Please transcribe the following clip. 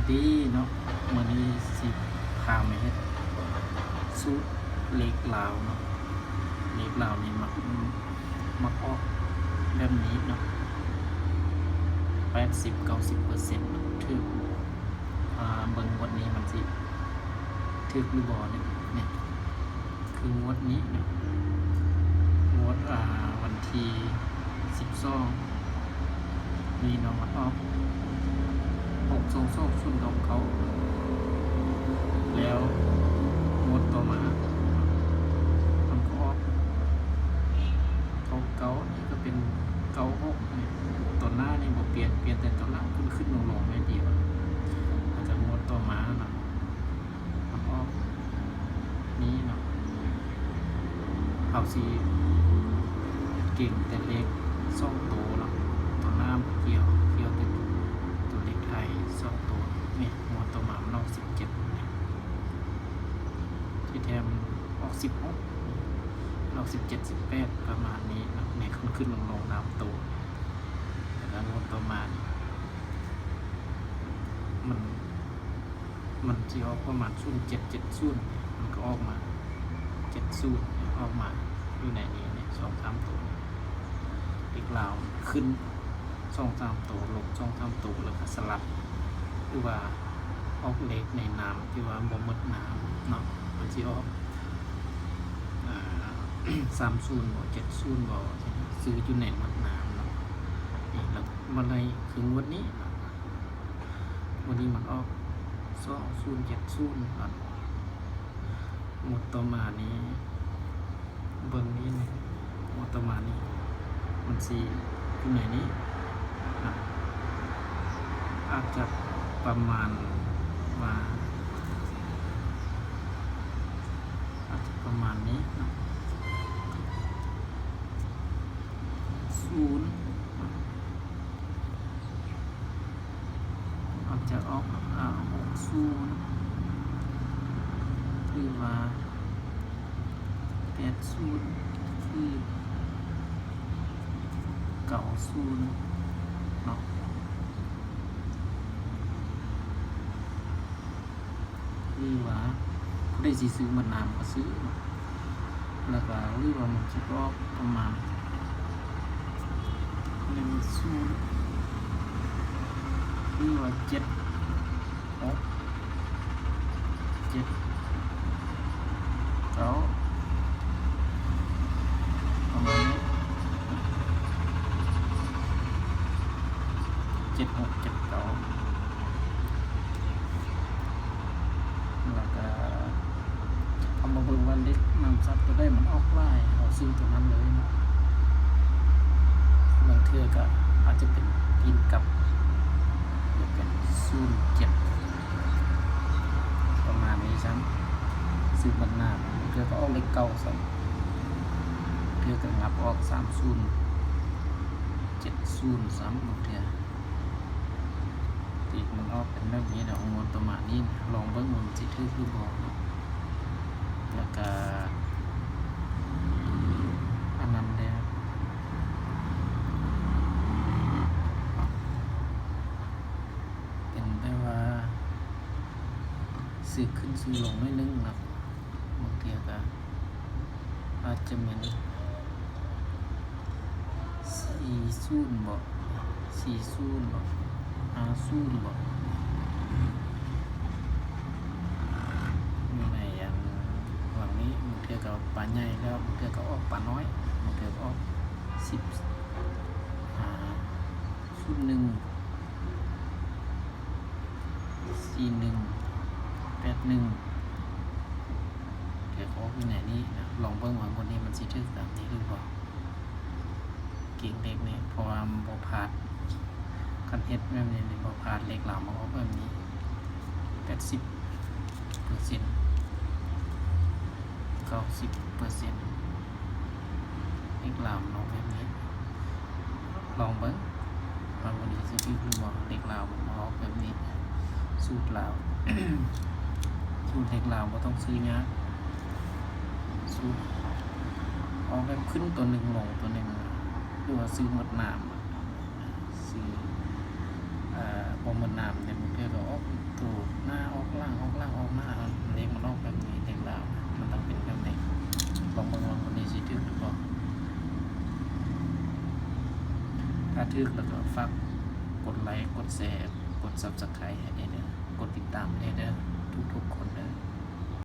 ດີເນາະ, ມື້ນີ້ຊິພາມາເຮັດສູດເລກລາວເນາະ. ເລກລາວນີ້ມັກ ມັກອອກແບບນີ້ເນາະ ແປດສິບເກົ້າສິບເປີເຊັນ ຖືກ. ອ່າ ເບິ່ງງວດນີ້ມັນຊິຖືກຫຼືບໍ່ເນາະ. ນີ້ ຄືງວດນີ້ເນາະ ງວດ ອ່າ ວັນທີສິບສອງນີ້ເນາະ ມັນອອກຫົກສອງສອງສູນເກົ້າເກົ້າ ແລ້ວງວດຕໍ່ມາມັນກໍອອກເກົ້າເກົ້າ ນີ້ກໍເປັນເກົ້າຫົກ. ນີ້ຕົວໜ້ານີ້ບໍ່ປ່ຽນ ປ່ຽນແຕ່ຕົວຫຼັງຂຶ້ນໆລົງໆໜ້ອຍດຽວ. ແລ້ວກໍງວດຕໍ່ມາເນາະ ມັນອອກນີ້ເນາະ. ເຮົາຊິເກັ່ງແຕ່ເລກສອງໂຕເນາະ, ຕົວໜ້າບໍ່ກ່ຽວ ກ່ຽວແຕ່ຕົວເລກທ້າຍສອງໂຕ. ນີ້ງວດຕໍ່ມາມັນອອກສິບເຈັດ ທີ່ແທ້ມັນອອກສິບຫົກ ອອກສິບເຈັດ ສິບແປດ ປະມານນີ້ເນາະ. ນີ້ຂຶ້ນໆລົງໆຕາມໂຕ. ແລ້ວກໍງວດຕໍ່ມານີ້ ມັນ ມັນຊິອອກປະມານສູນເຈັດເຈັດສູນ ມັນກໍອອກມາເຈັດສູນ ອອກມາຢູ່ໃນນີ້ ນີ້ສອງສາມໂຕນີ້. ເລກລາວຂຶ້ນສອງສາມໂຕ ລົງສອງສາມໂຕ ແລ້ວກໍສະຫຼັບ ຫຼືວ່າອອກເລກໃນນາມທີ່ວ່າບໍ່ໝົດນາມເນາະ. ມັນຊິອອກ ອ່າ ສາມສູນບໍ ເຈັດສູນບໍ ຊື່ຢູ່ໃນໝົດນາມເນາະ. ນີ້ລະ ມາໄລ່ຄືງວດນີ້ເນາະ. ງວດນີ້ມັນອອກສອງສູນເຈັດສູນເນາະ. ງວດຕໍ່ມານີ້ ເບິ່ງນີ້ ງວດຕໍ່ມານີ້ ມັນຊິຢູ່ໃນນີ້ນະ. ອາດຈະປະມານວ່າ ອາດຈະປະມານນີ້ນະ ສູນ ອາດຈະອອກ ອາ ຫົກສູນ ຫຼືວ່າແປດສູນ ຫຼືເກົ້າສູນເນາະ. ຫຼືວ່າຜູ້ໃດຊິຊື້ໝົດນາມກໍຊື້ເນາະ. ແລ້ວກໍ ຫຼືວ່າມັນຊິອອກປະມານໜຶ່ງສູນ ຫຼືວ່າເຈັດຫົກ ເຈັດເກົ້າ ປະມານນີ້ ເຈັດຫົກ ເຈັດເກົ້າ. ແລ້ວກໍເຮົາມາເບິ່ງວ່າເລກນຳສັດຕົວໃດມັນອອກຫຼາຍ ເຮົາຊື້ຕົວນັ້ນເລີຍເນາະ. ບາງເທື່ອກໍອາດຈະເປັນຕີນກັບ ເປັນສູນເຈັດ ປະມານນີ້ຊ້ຳ. ຊື້ບັກໜາ ບາງເທື່ອກໍອອກເລກເກົ້າຊ້ຳ ບາງເທື່ອກໍຫຍັບອອກສາມສູນ ເຈັດສູນຊ້ຳ ບາງເທື່ອ. ເລກມັນອອກເປັນແບບນີ້ເນາະ ງວດປະມານນີ້ ລອງເບິ່ງວ່າມັນຊິຖືກຫຼືບໍ່ເນາະ. ແລ້ວກະອັນນັ້ນແດ່ ເປັນແບບວ່າຊື້ຂຶ້ນຊື້ລົງໜ້ອຍໜຶ່ງເນາະ. ບາງເທື່ອກະອາດຈະແມ່ນສີ່ສູນບໍ ສີ່ສູນບໍ ຫ້າສູນບໍ ຢູ່ໃນອັນຫຼັງນີ້. ບາງເທື່ອກໍປາໃຫຍ່ແລ້ວ ບາງເທື່ອກໍອອກປານ້ອຍ ບາງເທື່ອກໍອອກສິບ ອ່າ ສູນໜຶ່ງ ສີ່ໜຶ່ງ ແປດໜຶ່ງ ເທື່ອກໍອອກຢູ່ໃນນີ້ນະ. ລອງເບິ່ງວ່າງວດນີ້ມັນຊິຖືກຕາມນີ້ຫຼືບໍ່ ເກັ່ງເລກນີ້ ເພາະວ່າມັນບໍ່ພາດ. ຄັນເຮັດແບບນີ້ນີ້ບໍ່ພາດ ເລກລາວມາອອກແບບນີ້ ແປດສິບເປີເຊັນ ເກົ້າສິບເປີເຊັນ ເລກລາວມາອອກແບບນີ້. ລອງເບິ່ງວ່າມື້ນີ້ຊິຖືກຫຼືບໍ່ ເລກລາວມາອອກແບບນີ້. ສູດລາວ ສູດເລກລາວບໍ່ຕ້ອງຊື້ຍາກ ສູດອອກແບບຂຶ້ນຕົວໜຶ່ງ ລົງຕົວໜຶ່ງ ຫຼືວ່າຊື້ໝົດໜາມ ຊື້ ເອີ ບໍ່ໝົດໜາມ ແຕ່ບາງເທື່ອກໍອອກໂຕ ຖ້າຖືກແລ້ວກໍຝາກກົດໄລ ກົດແຊ ກົດ Subscribe ໃຫ້ແດ່ເດີ ກົດຕິດຕາມແດ່ເດີ ທຸກໆຄົນເດີ.